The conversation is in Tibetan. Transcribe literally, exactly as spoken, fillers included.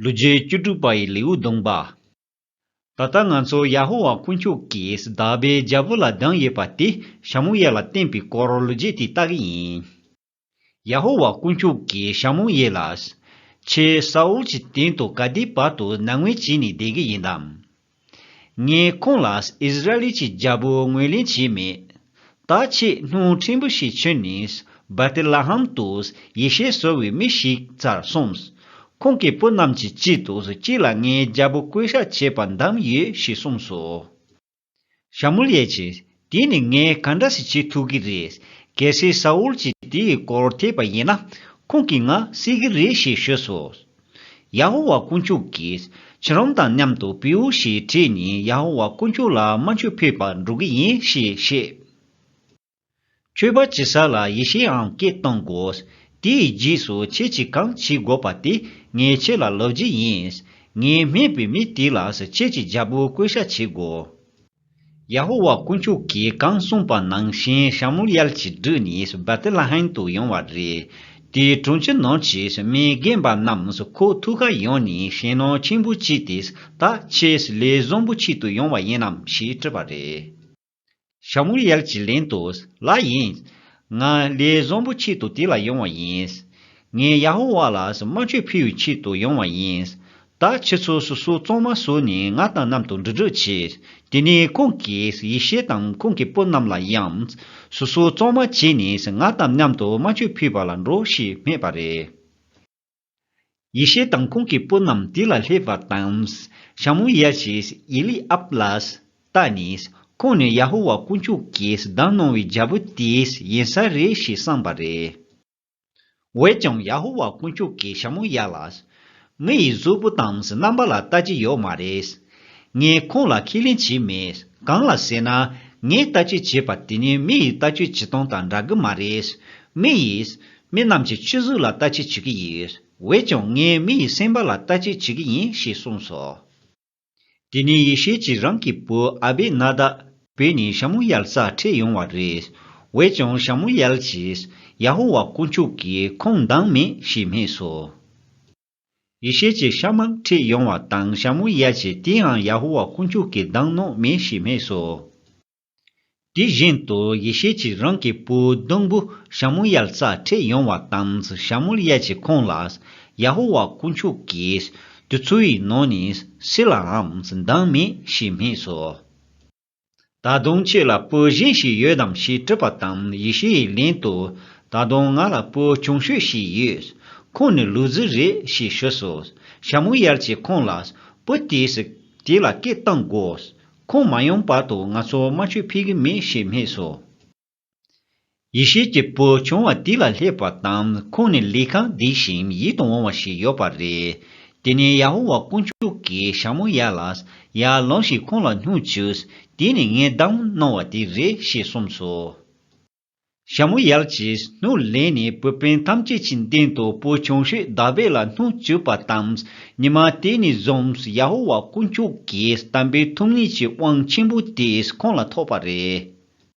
ལོ་རྒྱུས་བཅུ་དྲུག་པ་ཡི་ལེའུ་བདུན་པ། ད་ལྟ་ང་ཚོ་ཡ་ཧོ་ཝཱ་དཀོན་མཆོག་གིས་དག་པའི་རྒྱལ་པོ་ལ་བདམས་ཡོད་པ་དེ་ཤ་མུ་ཡལ་ལ་བསྟན་པའི་སྐོར་ལོ་རྒྱུས་དེ་ལྟ་གི་ཡིན། ཡ་ཧོ་ཝཱ་དཀོན་མཆོག་གིས་ཤ་མུ་ཡལ་ལ། ཁྱེད་ས་ཨུལ་གྱི་སྟེང་དུ་ག་དུས་བར་དུ་མནའ་མ་བྱས་ནས་བསྡད་ཀྱི་ཡིན་དམ། ངས་ཁོང་ལ་ཨིསི་ར་ཨེལ་གྱི་རྒྱལ་པོ་ངོས་ལེན་བྱས་མེད། ད་ཁྱེད་སྣུམ་ཕྲན་བུ་ཞིག་ཁྱེར་ནས་བེ་ཐེ་ལེ་ཧེམ་དུ་ཡེ་ཤུ་ཟེར་བའི་མི་ཞིག་རྩར་སོང་། ཁོང་གི་བུ་རྣམས་ཀྱི་དཀྱིལ་དུ་ཁྱེད་ལ་ངས་རྒྱལ་པོ་བསྐོ་བཞག་བྱེད་པར་བདམས་ཡོད་ཞེས་གསུངས་སོ། ཤ་མུ་ཡལ་གྱིས། དེ་ནི་ངས་ག་འདྲ་ཞིག་བྱེད་ཐུབ་ཀྱི་རེད། གལ་སྲིད་ས་ཨུལ་གྱིས་དེའི་སྐོར་ཐོས་པ་ཡིན་ན། ཁོང་གིས་ང་བསད་ཀྱི་རེད་ཞེས་ཞུས་སོ། ཡ་ཧོ་ཝཱ་དཀོན་མཆོག་གིས་ཁྱེད་རང་དང་མཉམ་དུ་བེའུ་ཞིག་ཁྲིད་ནས་ཡ་ཧོ་ཝཱ་དཀོན་མཆོག་ལ་དམར་མཆོད་ཕུལ་བར་འགྲོ་གི་ཡིན་ཞེས་བཤད། མཆོད་པ་བྱེད་ས་ལ་ཡེ་ཤུའི་ཨང་སྐད་གཏོང་དགོས། དེའི་རྗེས་སུ་ཁྱེད་ཀྱིས་གང་བྱེད་དགོས་པ་དེ་ངས་ཁྱེད་ལ་ལབ་རྒྱུ་ཡིན། ངས་སྨྲས་པའི་མི་དེ་ལ་ཁྱེད་ཀྱིས་རྒྱལ་པོ་བསྐོ་བཞག་བྱེད་དགོས། ཡ་ཧོ་ཝཱ་དཀོན་མཆོག་གིས་གང་གསུངས་པ་ནང་བཞིན་ཤ་མུ་ཡལ་གྱིས་བསྒྲུབས་ནས་བེ་ཐེ་ལེ་ཧེམ་དུ་ཡོང་བ་རེད། དེའི་གྲོང་ཁྱེར་ནང་གི་མི་རྒན་པ་རྣམས་ཁོའི་ཐུགས་ཁར་ཡོང་ནས་ཞེད་སྣང་ཆེན་པོ་སྐྱེས་ཏེ། ད་ཁྱེད་ལས་བཟང་པོ་ཆེད་དུ་ཡོང་བ་ཡིན་ནམ་ཞེས་དྲིས་པ་རེད། ཤ་མུ་ཡལ་གྱིས་ལན་དུ། ལགས་ཡིན། ང་ལས་བཟང་པོ་ཆེད་དུ་དེ་ལ་ཡོང་བ་ཡིན། ངས་ཡ་ཧོ་ཝཱ་ལ་དམར་མཆོད་ཕུལ་བའི་ཆེད་དུ་ཡོང་བ་ཡིན། ད་ཁྱེད་ཚོ་སོ་སོ་གཙང་མ་བཟོས་ནས་ང་དང་མཉམ་དུ་འགྲོ་འགྲོ་བྱེད། དེ་ནས་ཁོང་གིས་ཡེ་ཤུ་དང་ཁོང་གི་བུ་རྣམས་ལ་ཡང་། སོ་སོ་གཙང་མ་བྱས་ནས་ང་དང་མཉམ་དུ་དམར་མཆོད་ཕུལ་བ་ལ་འགྲོ་ཞེས་སྨྲས་པ་རེད། ཡེ་ཤུ་དང་ཁོང་གི་བུ་རྣམས་དེ་ལ་སླེབས་པ་དང་། ཤ་མུ་ཡལ་གྱིས་ཨེ་ལི་ཨབ་ལ་བལྟས་ནས། ཁོང་ནི་ཡ་ཧོ་ཝཱ་དཀོན་མཆོག་གིས་བདམས་གནང་བའི་རྒྱལ་པོ་དེ་ཡིན་ས་རེད་ཞེས་བསམས་པ་རེད། འོན་ཀྱང་ཡ་ཧོ་ཝཱ་དཀོན་མཆོག་གིས་ཤ་མུ་ཡལ་ལ། མི་ཡི་གཟུགས་པོ་དང་རྣམ་པ་ལ་ལྟ་རྒྱུ་ཡོད་མ་རེད། ངས་ཁོང་ལ་ཁས་ལེན་བྱས་མེད། གང་ལ་ཟེར་ན། ངས་ལྟ་སྐྱེལ་བྱས་པ་དེ་ནི་མི་ཡི་ལྟ་སྐྱེལ་བྱེད་སྟངས་དང་འདྲ་གི་མ་རེད། མི་ཡིས་མི་རྣམས་ཀྱི་སྤྱི་གཟུགས་ལ་ལྟ་སྐྱེལ་བྱེད་ཀྱི་ཡོད། འོན་ཀྱང་ངས་མི་ཡི་སེམས་པ་ལ་ལྟ་སྐྱེལ་བྱེད་ཀྱི་ཡིན་ཞེས་གསུངས་སོ། དེ་ནས་ཡེ་ཤུ་གྱིས་རང་གི་བུ་ཨ་བི་ན་དབ་བོས་ནས་ཤ་མུ་ཡལ་རྩར་ཁྲིད་ཡོང་བ་རེད། འོན་ཀྱང་ཤ་མུ་ཡལ་གྱིས་ཡ་ཧོ་ཝཱ་དཀོན་མཆོག་གིས་ཁོང་བདམས་མེད་ཞེས་སྨྲས་སོ། ཡེ་ཤུ་གྱིས་ཤ་མུ་ཁྲིད་ཡོང་བ་དང་ཤ་མུ་ཡལ་གྱིས་དེའང་ཡ་ཧོ་ཝཱ་དཀོན་མཆོག་གིས་བདམས་གནང་མེད་ཞེས་སྨྲས་སོ། དེ་བཞིན་དུ་ཡེ་ཤུ་གྱིས་རང་གི་བུ་བདུན་པོ་ཤ་མུ་ཡལ་རྩར་ཁྲིད་ཡོང་བ་དང་ཤ་མུ་ཡལ་གྱིས་ཁོང་ལ་ཡ་ཧོ་ཝཱ་དཀོན་མཆོག་གིས་དེ་ཚོའི་ནང་ནས་སུ་ལའང་བདམས་མེད་ཞེས་སྨྲས་སོ། ད་དུང་ཁྱེད་ལ་བུ་གཞན་ཞིག་ཡོད་དམ་ཞེས་དྲིས་པ་དང་ཡེ་ཤུ་ཡིས་ལན་དུ། ད་དུང་ང་ལ་བུ་ཆུང་ཤོས་ཤིག་ཡོད། ཁོང་ནི་ལུག་རྫི་རེད་ཞེས་ཞུས་སོ། ཤ་མུ་ཡལ་གྱིས་ཁོང་ལ། བུ་དེས་དེ་ལ་སྐད་གཏོང་དགོས། ཁོང་མ་ཡོང་བར་དུ་ང་ཚོ་དམར་མཆོད་ཕུལ་གྱི་མེད་ཞེས་སྨྲས་སོ། ཡེ་ཤུ་གྱི་བུ་ཆུང་བ་དེ་ལ་སླེབས་པ་དང་ཁོང་ནི་ལས་ཁང་བདེ་ཞིང་ཡིད་དུ་འོང་བ་ཞིག་ཡོད་པ་རེད། དེ་ནས་ཡ་ཧོ་ཝཱ་དཀོན་མཆོག་གིས་ཤ་མུ་ཡལ་ལ་ཡར་ལངས་ཤིག་ཁོང་ལ་སྣུམ་བྱུགས། དེ་ནི་ངས་བདམས་གནང་བ་དེ་རེད་ཞེས་གསུངས་སོ། ཤ་མུ་ཡལ་གྱིས་སྣུམ་ལེན་ནས་བུ་སྤུན་ཐམས་ཅད་ཀྱི་མདུན་དུ་བུ་ཆུང་ཤོས་དཱ་བིད་ལ་སྣུམ་བྱུགས་པ་དང་། ཉི་མ་དེ་ནས་བཟུང་ཡ་ཧོ་ཝཱ་དཀོན་མཆོག་གིས་དམ་པའི་ཐུགས་ཉིད་ཀྱི་དབང་ཆེན་པོ་དེ་ཁོང་ལ་ཐོབ་པ་རེད།